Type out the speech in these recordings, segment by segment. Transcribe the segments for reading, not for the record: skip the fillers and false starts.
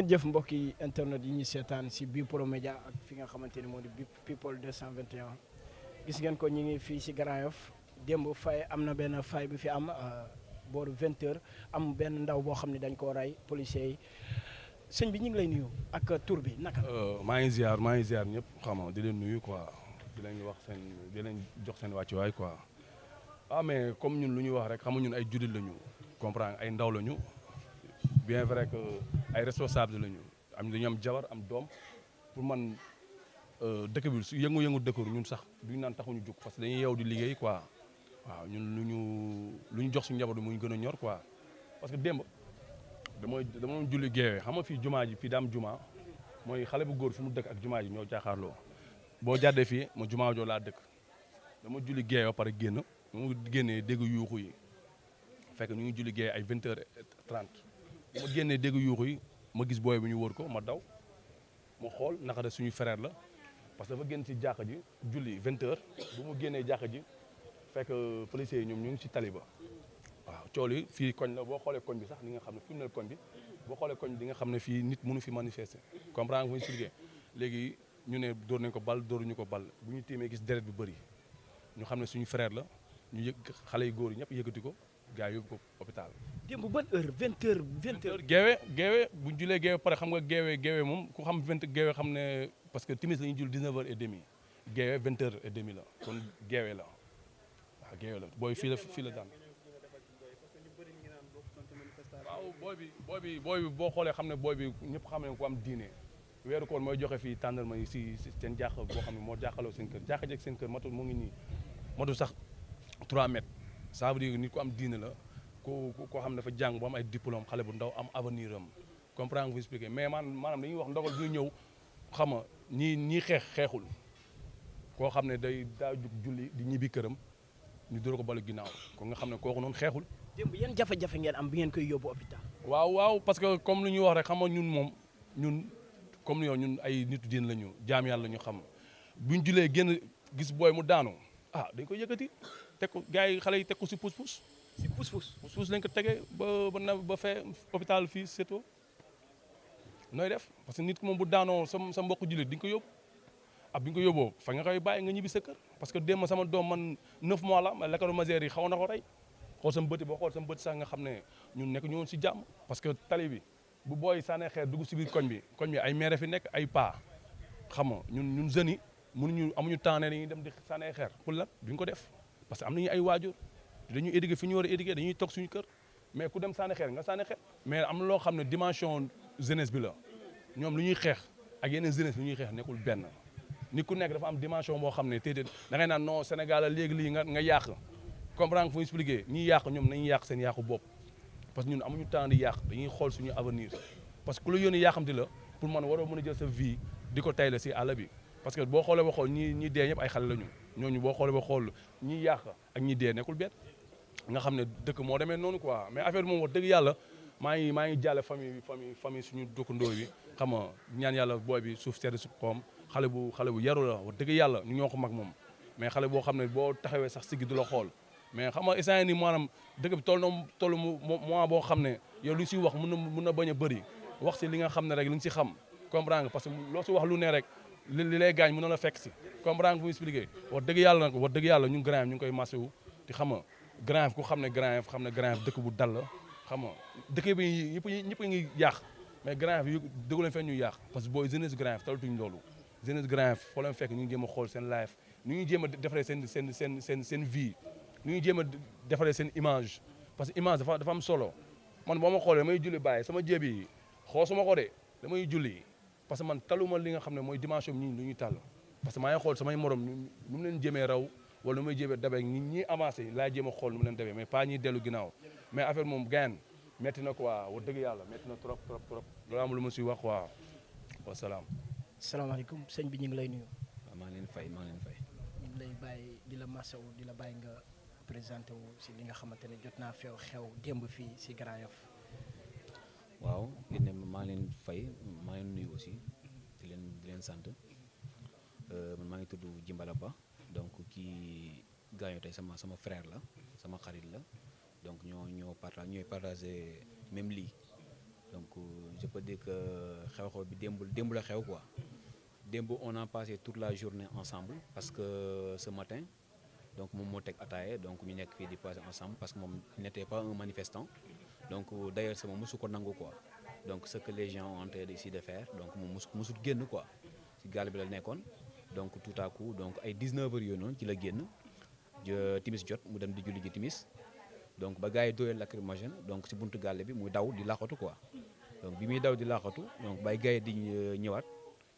ngeen jëf mbokk yi internet yi ñuy seetaan si Bprod Media ak fi nga xamante ni moo di People 221 gis ngeen ko ñu ngi fii si Grand Yoff démb fay am na benn fay bi fi am booru 20h am benn ndaw boo xam ne dañ koo rey policiers yi sëñ bi ñu ngi lay nuyu ak tur bi naka. maa ngi ziar ñëpp xam nga di leen nuyu quoi di leen wax di leen jox seen wàccuwaay quoi mais comme ñun lu ñuy wax rek xam nga ñun ay jullit lañu comprendre ay ndaw lañu. bien vrai que ay responsable lañu dañu am jabar am doom pour man dëkk bi su yëngu-yëngu dëkkaru ñun sax duñu naan taxuñu jóg parce que dañuy yeew di liggéey quoi waaw ñun lu ñu jox suñu njaboot bi mu ñu gën a ñor quoi parce que démb dama doon julli geewee xam nga fii jumaa ji fii daam jumaa mooy xale bu góor fi mu dëkk ak jumaa ji ñoo jaaxaarloo boo jàddee fii ma jumaa joo laa dëkk dama julli geewee ba pare génn mu génnee dégg yuuxu yi fekk ñu ngi julli geewee ay 20h30 ma génnee dégg yuuxu yi ma gis booy bi ñu wër ko ma daw ma xool naka de suñu frère la parce que dafa génn ci jàkka ji julli 20h bu mu génnee jàkka ji fekk policiers yi ñoom ñu ngi ci tali ba waaw cool yi fii koñ la boo xoolee koñ bi sax li nga xam ne fi mu ne koñ bi boo xoolee koñ bi di nga xam ne fii nit mënu fi manifester comprendre nga fu ñu expliqué léegi ñu ne dóor nañ ko bal dóoruñu ko bal bu ñu tiimee gis deret bi bëri ñu xam ne suñu frère la ñu yëg xale yu góor yi ñëpp yëkkati ko gars yi yóbbu ko hôpital. démb ban heure 20h 20h. geewe bu ñu julee geewe pare xam nga geewe moom ku xam 20 geewe xam ne parce que timis la ñuy jul 19h30 geewe 20h30 la kon geewe la waaw geewe la booy fii la daan waaw booy bi boo xoolee xam ne booy bi ñëpp xam ne ko am diine weeru koor mooy joxe fii tàndarma yi si seen jàq boo xam ne moo jàqaloo seen kër jàq jeeg seen kër matul mu ngi nii matul sax 3 mètres ça veut dire nit ku am diine la koo xam ne dafa jàng bu am ay diplôme xale bu ndaw am avenir am comprendre nga fu expliqué mais maanaam dañuy wax ndogal bi ñëw xam nga ñii xeexul koo xam ne daa jug julli di ñibbi këram ñu dóor ko balu ginnaaw kon nga xam ne kooku noonu xeexul. démb yan jafe-jafe ngeen am bi ngeen koy yóbbu hôpital. waaw parce que comme lu ñuy wax rek xam nga ñun comme ñun ay nitu diine la ñu jaam yàlla ñu xam buñ julee génn gis booy mu daanu dañ koy yëkkati teg ko gars yi xale yi teg ko si pousse-pousse. si pousse-pousse lañ ko tegee ba fee hôpital fii seto nooy def parce que nit ki moom bu daanoo sa mbokk jullit di nga ko yóbbu bi nga ko yóbboo fa nga koy bàyyi nga ñibbi sa kër parce que démb sama doom man 9 mois la ma lekkaru maseer yi xaw na ko rey xool sama bëti boo xool sama bëti sax nga xam ne ñun nekk ñu woon si jàmm parce que tali bi bu booy sànnee xeer dugg si biir koñ bi ay maire fi nekk ay paa xam nga ñun jeunes yi mënuñu amuñu temps ne dañuy dem di sànnee xeer pour lan duñ ko def parce que am nañu ay waajur dañuy éduquer fi ñu war a éduquer dañuy toog suñu kër mais ku dem sànni xeer nga sànni xeer mais am na loo xam ne dimension jeunesse bi la ñoom lu ñuy xeex ak yeneen jeunesse lu ñuy xeex nekkul benn nit ku nekk dafa am dimension boo xam ne tey da ngay naan non Sénégal la léegi lii nga yàq comprendre nga fu ñu expliqué ñiy yàq ñoom nañuy yàq seen yàqu bopp parce que ñun amuñu temps di yàq dañuy xool suñu avenir parce que ku la yónni yàqamti la pour man waroo mën a jël sa vie di ko tay la si àll bi parce que boo xoolee ba xool ñi dee ñëpp ay xale lañu ñooñu boo xoolee ba xool ñiy yàq ak ñi dee nekkul benn nga xam ne dëkk moo demee noonu quoi mais affaire bi moom wax dëgg yàlla maa ngi jàlle famille suñu dëkkandoo bi xam nga ñaan yàlla booy bi suuf sedd su xoom xale bu yaru la wax dëgg yàlla ñu ñoo ko mag moom mais xale boo xam ne boo taxawee sax siggi du la xool mais xam nga instant ni maanaam dëkk bi toll mois boo xam ne yow lu si wax mun na bañ a bëri wax si li nga xam ne rek li nga si xam comprendre nga parce que loo si wax lu ne rek li lay gaañ mën na la fekk si comprendre nga fu mu expliqué wax dëgg yàlla nag wax dëgg yàlla ñu Grand Yoff ñu ngi koy massé wu di xam nga Grand Yoff ku xam ne Grand Yoff dëkk bu dal la xam nga dëkk bi ñëpp ngi yàq mais Grand Yoff yu dëggu leen fekk ñu yàq parce que booy jeunesse Grand Yoff talatuñ loolu jeunesse Grand Yoff foo leen fekk ñu ngi jéem a xool seen life ñu ngi jéem a defaree seen vie ñu ngi jéem a defaree seen image parce que image dafa am solo man boo ma xoolee damay julli bàyyi sama jéeb yi xoosuma ko de damay julli parce que man taluma li nga xam ne mooy dimension bi lu ñuy tàll parce que maa ngi xool samay morom nu mu leen jéemee raw wala nu may jéemee dabee ñi avancé laa jéem a xool nu mu leen dabee mais pas ñiy dellu ginnaaw mais affaire moom gain métti na quoi wax dëgg yàlla métti na trop loolu am lu ma si wax quoi wasalaam. salaamaaleykum sëñ bi ñu ngi lay nuyu. waaw maa ngi leen fay ñu ngi lay bàyyi di la masawu di la bàyyi nga présenté wu si li nga xamante ne jot naa xew démb fii si Grand Yoff. waaw maa ngi leen fay maa ngi leen nuyu aussi di leen sant man maa ngi tudd Jimbala Ba donc kii gaañu tey sama frère la sama xarit la donc ñooy partagé même lii donc je peux dire que xew-xew bi démb la xew quoi. Démb on a passé toute la journée ensemble parce que ce matin donc moom moo teg ataaye donc ñu nekk fii di passer ensemble parce que moom n'était pas un manifestant donc d'ailleurs sama mosu ko nangu quoi donc ce que les gens ont en train ici de faire donc moom mosut génn quoi ci gaal bi la nekkoon donc tout à coup donc ay 19 heures yooyu noonu ci la génn timis jot mu dem di julli ji timis donc ba gars yi dóoree lacrymogène donc ci buntu gaal bi muy daw di laqatu quoi donc bi muy daw di laqatu donc bay gars yi di ñëwaat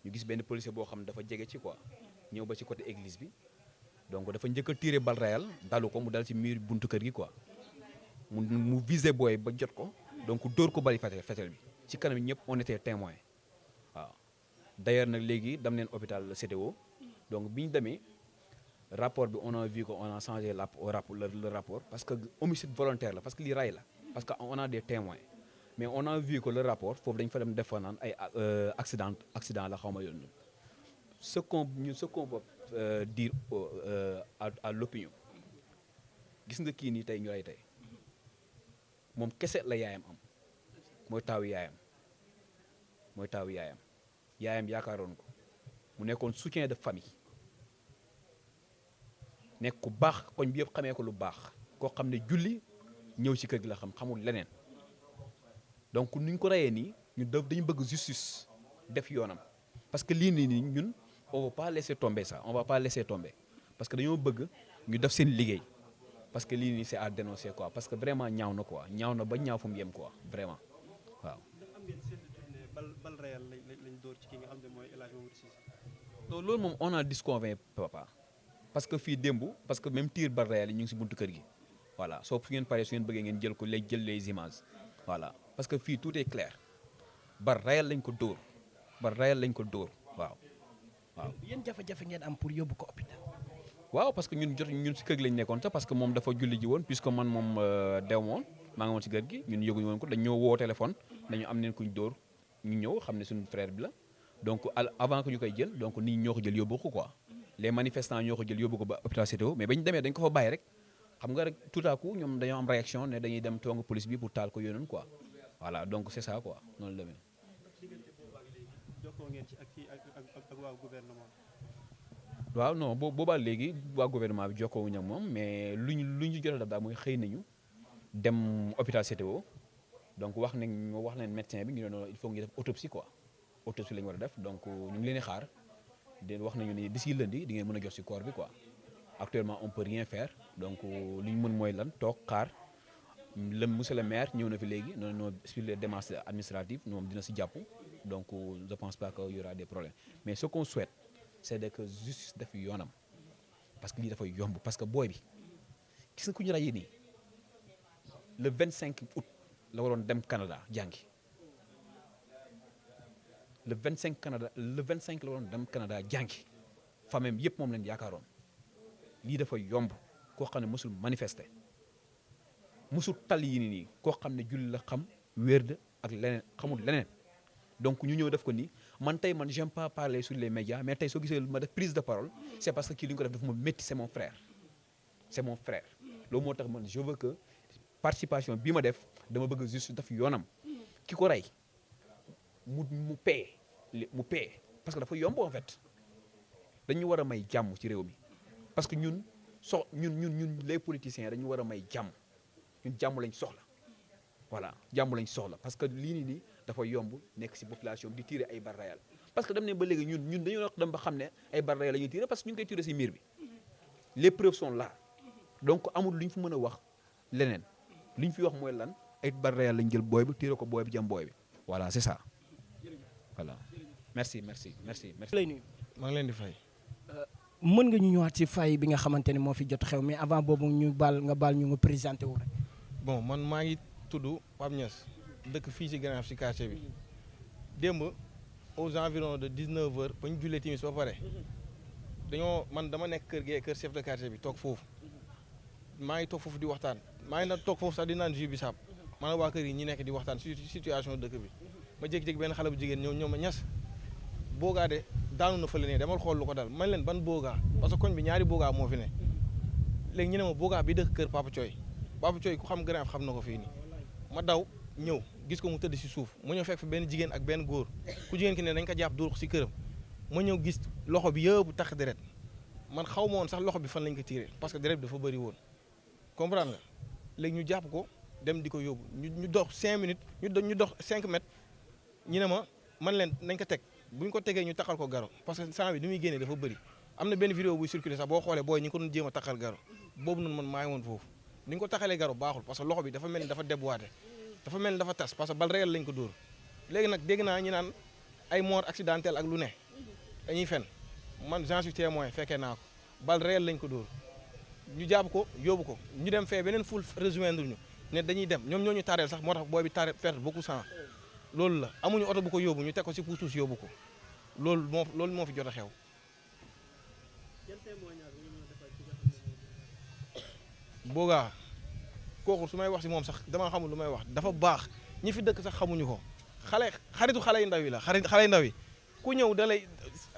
ñu gis benn policier boo xam ne dafa jege ci quoi ñëw ba ci côté église bi donc dafa njëkk a tiré balle réelle dalu ko mu dal ci mur buntu kër gi quoi mu visé booy ba jot ko donc dóor ko bali fetel bi ci kanam ñëpp on était témoin waaw d'ailleurs nag léegi dem neen hôpital CTO donc bi ñu demee rapport bi on a vu que on a changé le rapport parce que homicide volontaire la parce que lii ray la parce que on a des témoins mais on a vu que le rapport foofu dañ fa dem defa naan ay accident la xaw ma yoon ce qu'on peut dire à l'opinion gis nga kii nii tey ñu rey tey moom kese la yaayam am mooy taawu yaayam yaakaaroon ko mu nekkoon soutien de famille nekk ku baax koñ bi yëpp xamee ko lu baax koo xam ne julli ñëw ci kër gi la xamul leneen donc ni ñu ko reyee nii dañu bëgg justice def yoonam parce que lii nii ñun on va pas laisser tomber ça on va pas laisser tomber parce que dañoo bëgg ñu def seen liggéey parce que lii nii c'est à dénoncer quoi parce que vraiment ñaaw na quoi ñaaw na ba ñaaw fu mu yem quoi vraiment waaw. am ngeen seetlu ne bal réel lañ dóor ci ki nga xam ne mooy El Hadj Mamadou Cissé. donc loolu moom on a disconvaincu papa parce que fii démb parce que même tir bal réel yi ñu ngi si buntu kër gi voilà soo su ngeen paree su ngeen bëggee ngeen jël ko léegi jël les images voilà parce que fii tout est clair bal réel lañ ko dóor waaw. waaw yéen jafe-jafe ngeen am pour yóbbu ko hôpital. waaw parce que ñun si kër gi lañ nekkoon sax parce que moom dafa julli ji woon puisque man moom dew ma woon maa ngi woon si kër gi ñun yëguñu woon ko dañ ñoo woo téléphone dañu am neen kuñ dóor ñu ñëw xam ne suñu frère bi la donc avant que ñu koy jël donc nit ñi ñoo ko jël yóbbu ko quoi les manifestants ñoo ko jël yóbbu ko ba hôpital CTO mais bañ demee dañ ko fa bàyyi rek xam nga rek tout à coup ñoom dañoo am réaction ne dañuy dem toog police bi pour taal ko yónnoon quoi voilà donc c'est ça quoi noonu la demee. jokkoo ngeen ci ak waa gouvernement. waaw non boobaa léegi waa gouvernement bi jokkoowuñu ak moom mais lu ñu jot a def daal mooy xëy nañu dem hôpital CTO donc wax nañ médecin bi ñu ne il faut ñu def autopsie quoi autopsie la ñu war a def donc ñu ngi leen di xaar wax nañu ni d'ici lundi di ngeen mën a jot ci corps bi quoi actuellement on peut rien faire donc li ñu mën mooy lan toog xaar monsieur le maire ñëw na fi léegi non sur les démarches administratives moom dina ci jàpp donc je pense pas que y aura des problèmes mais ce qu'on souhaite c'est que justice def yoonam parce que lii dafa yomb parce que booy bi gis nga ku ñu rey nii le 25 août la waroon dem Canada jàngi le 25 la waroon dem Canada jàngi famille yëpp moom leen yaakaaroon lii dafa yomb koo xam ne mësul manifester mësul tal yi nii koo xam ne julli la xam wérd ak leneen xamul leneen donc ñu ñëw def ko nii man j'aime pas parler sur les médias mais tey soo gisee ma def prise de parole c'est parce que kii li ñu ko def dafa ma métti c'est mon frère loolu moo tax man je veux que participation bi ma def dama bëgg juste def yoonam ki ko rey mu paye parce que dafa yomb en fait dañu war a may jàmm ci réew mi parce que ñun les politiciens dañu war a may jàmm ñun jàmm lañ soxla voilà jàmm lañ soxla parce que lii nii dafa yomb nekk ci population di tirer ay balles réelles parce que dem ne ba léegi ñun dañoo dem ba xam ne ay balles réelles la ñuy tirer parce que ñu ngi koy tirer ci miir bi les preuves sont là donc amul lu ñu fi mën a wax leneen li ñu fi wax mooy lan ay balles réelles lañ jël booy bi tirer ko booy bi jëm booy bi voilà c'est ça voilà merci. lay nuyu. maa ngi leen di fay. mën nga ñu ñëwaat ci fay bi nga xamante ne moo fi jot xew mais avant boobu ñu baal ñu nga présenté wu rek. bon man maa ngi tudd Pape Niass dëkk fii ci Grand Yoff ci quartier bi démb aux environs de 19h ba ñu jullee timis ba pare man dama nekk kër chef de quartier bi toog foofu maa ngi toog foofu di waxtaan maa ngi nag toog foofu sax di naan jus bi sàpp maa ngi waa kër yi ñi nekk di waxtaan ci situation dëkk bi ma jékki-jékki benn xale bu jigéen ñëw ma Niass boogaa de daanu na fële ne demal xool lu ko dal man leen ban boogaa parce que koñ bi ñaari boogaa moo fi ne léegi ñu ne ma boogaa bi dëkk kër Papa Thioy ku xam Grand Yoff xam na ko fii nii ma daw ñëw gis ko mu tëdd si suuf ma ñëw fekk fa benn jigéen ak benn góor ku jigéen ki ne dañ ko jàpp dóor ko si këram ma ñëw gis loxo bi yëpp tax deret man xaw ma woon sax loxo bi fan lañ ko tiré parce que deret bi dafa bëri woon comprendre nga léegi ñu jàpp ko dem di ko yóbbu ñu dox 5 minutes ñu dox 5 mètres ñu ne ma man leen nañ ko teg bu ñu ko tegee ñu taxal ko garo parce que sang bi ni muy génnee dafa bëri am na benn vidéo buy circulé sax boo xoolee booy ñu ko doon jéem a taxal garo boobu noonu man maa ngi woon foofu ni ñu ko taxalee garo baaxul parce que loxo bi dafa mel ni dafa déboîté dafa mel ni dafa tas parce que bal réel lañ ko dóor léegi nag dégg naa ñu naan ay mort accidentel ak lu ne dañuy fen man j'en suis témoin fekkee naa ko bal réel lañ ko dóor ñu jàpp ko yóbbu ko ñu dem fee beneen ful rejoindre ñu ne dañuy dem ñoom ñoo ñu tareel sax moo tax booy bi tare perdre beaucoup sang loolu la amuñu oto bu ko yóbbu ñu teg ko si puus yóbbu ko loolu moo fi jot a xew. boogaa kooku su may wax si moom sax dama xamul lu may wax dafa baax ñi fi dëkk sax xamuñu ko xaritu xale yu ndaw yi la xale yu ndaw yi ku ñëw da lay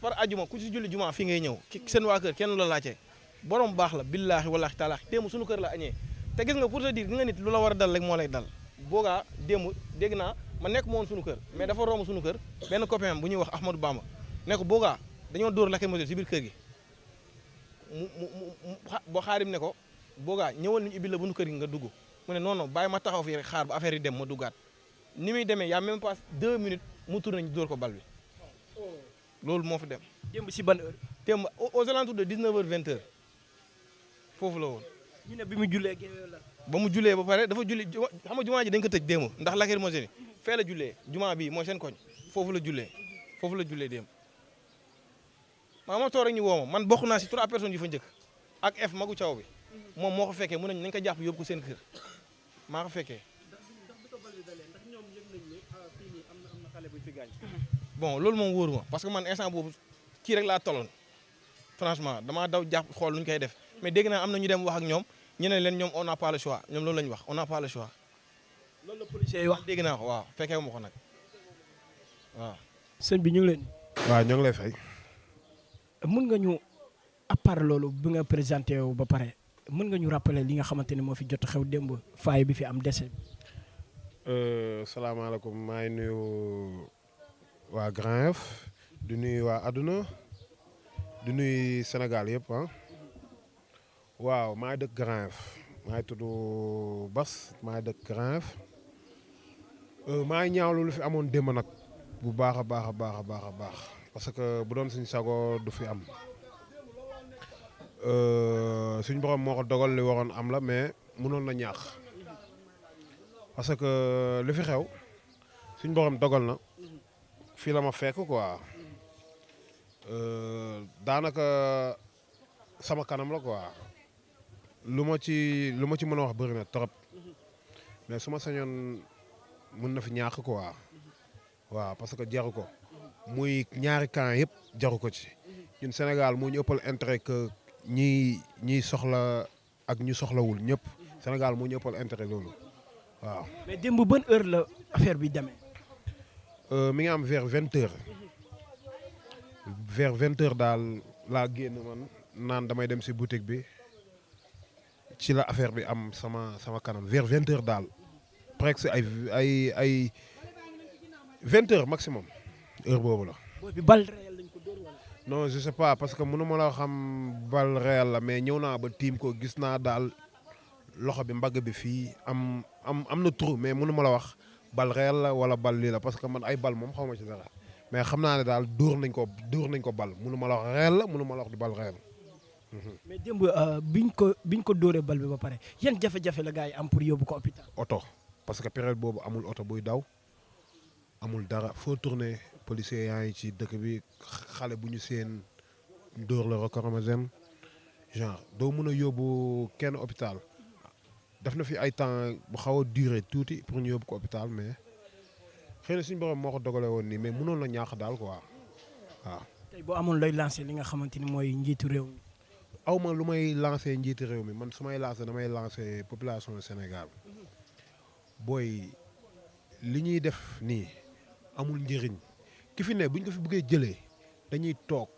par ajuma ku si julli juma fii ngay ñëw seen waa kër kenn la laajte borom baax la billaahi wallaahi taalaa démb suñu kër la añee te gis nga pour te dire gi nga nit lu la war a dal rek moo lay dal boogaa démb dégg naa ma nekk ma woon suñu kër mais dafa romb suñu kër benn copain bu ñuy wax Ahmadou Bamba ne ko boogaa dañoo dóor lacrymogène si biir kër gi boo xaarim ne ko boogaa ñëwal ñu ibbi la bu nu kër gi nga dugg mu ne non non bàyyi ma taxaw fii rek xaar ba affaire yi dem ma duggaat ni muy demee y'a même pas 2 minutes mu tourné ñu dóor ko bal bi loolu moo fi dem. démb si ban heure. démb aux alentours de 19h 20h foofu la woon. ñu ne bi mu jullee la. ba mu jullee ba pare dafa julli xam nga jumaa ji dañ ko tëj démb ndax lacrymogène fee la jullee jumaa bii mooy seen koñ foofu la jullee démb. ma toog rek ñu woo ma man bokk naa si 3 personnes yu fa njëkk ak F magu caw bi moom moo ko fekkee mun nañ ko jàpp yóbbu ko seen kër maa ko fekkee. bon loolu moom wóoruma parce que man instant boobu kii rek laa tolloon franchement damaa daw jàpp xool lu ñu koy def mais dégg naa am na ñu dem wax ak ñoom ñu ne leen ñoom on n'a pas le choix ñoom loolu la ñu wax on n'a pas le choix. loolu la policier yi wax dégg naa ko waaw fekkee ma ko nag waaw. sëñ bi ñu ngi leen. waaw ñoo ngi lay fay. mën nga ñu à part loolu bi nga présenté wu ba pare mën nga ñu rappeler li nga xamante ne moo fi jot xew démb faay bi fi am décès. salaamaaleykum maa ngi nuyu waa Grand Yoff di nuyu waa àdduna di nuyu Sénégal yëpp ah waaw maa ngi dëkk Grand Yoff maa ngi tudd Bas maa ngi dëkk Grand Yoff maa ngi ñaawlu lu fi amoon démb nag bu baax a baax a baax a baax a baax parce que bu doon suñu sago du fi am suñ borom moo ko dogal li waroon am la mais mënoon na ñaax parce que li fi xew suñ borom dogal na fii la ma fekk quoi daanaka sama kanam la quoi lu ma ci mën a wax bëri na trop mais su ma sañoon mën na fi ñàkk quoi waaw parce que jaru ko muy ñaari camp yëpp jaru ko ci ñun Sénégal moo ñu ëppal intérêt que ñiy soxla ak ñu soxlawul ñëpp Sénégal moo ñu ëppal intérêt loolu waaw. mais démb ban heure la affaire bi demee. mi ngi am vers 20h vers 20h daal laa génn man naan damay dem si boutique bi ci la affaire bi am sama kanam vers 20h daal presque ay 20h maximum heure boobu la. booy bi bal réel lañ ko dóor wala. non je sais pas parce que mënu ma la xam bal réel la mais ñëw naa ba tiim ko gis naa daal loxo bi mbagg bi fii am na trou mais mënu ma la wax. bal réel la wala bal lii la parce que man ay bal moom xaw ma ci dara mais xam naa ne daal dóor nañ ko bal mënu ma la wax réel la mënu ma la wax du bal réel. mais démb biñ ko dóoree bal bi ba pare yan jafe-jafe la gars yi am pour yóbbu ko hôpital. oto parce que période boobu amul oto buy daw amul dara foo tourné policier yaa ngi ci dëkk bi xale bu ñu seen dóor la recomosem genre doo mën a yóbbu kenn hôpital. def na fi ay temps bu xaw a duré tuuti pour ñu yóbbu ko hôpital mais xëy na suñu borom moo ko dogalee woon nii mais mënoon na ñaax daal quoi waaw. tey boo amoon looy lancé li nga xamante ni mooy njiitu réew mi. aw ma lu may lancé njiitu réew mi man su may lancé damay lancé population Sénégal booy li ñuy def nii amul njëriñ ki fi ne bu ñu ko fi bëggee jëlee dañuy toog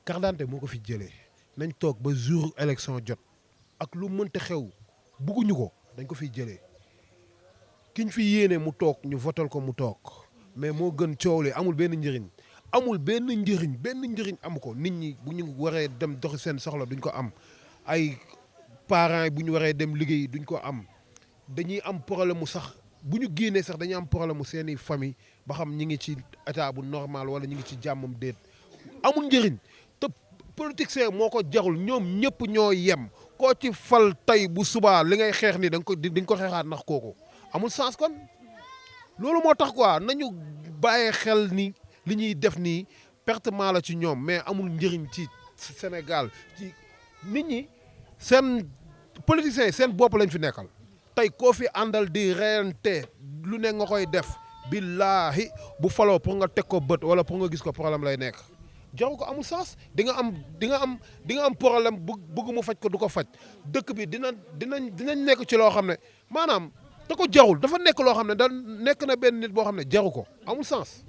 carte d'identité moo ko fi jëlee nañ toog ba jour élection jot ak lu mënta xew. bugguñu ko dañ ko fiy jëlee kiñ fi yéene mu toog ñu votal ko mu toog mais moo gën coow li amul benn njëriñ amul benn njëriñ amu ko nit ñi bu ñu waree dem doxi seen soxla duñ ko am ay parents bu ñu waree dem liggéey duñ ko am dañuy am problème mu sax bu ñu génnee sax dañuy am problème mu seeni famille ba xam ñi ngi ci état bu normal wala ñi ngi ci jàmmam déet amul njëriñ te politicien moo ko jarul ñoom ñëpp ñoo yem koo ci fal tey bu subaa li ngay xeex ni di nga ko xeexaat ndax kooku amul sens kon loolu moo tax quoi nañu bàyyee xel ni li ñuy def nii pertement la ci ñoom mais amul njëriñ ci Sénégal ci nit ñi seen politiciens yi seen bopp lañ fi nekkal tey koo fi àndal di reyante lu ne nga koy def billaahi bu faloo pour nga teg ko bët wala pour nga gis ko problème lay nekk jaru ko amul sens di nga am problème bëgg mu faj ko du ko faj dëkk bi dinañ nekk ci loo xam ne maanaam da ko jarul dafa nekk loo xam ne da nekk na benn nit boo xam ne jaru ko amul sens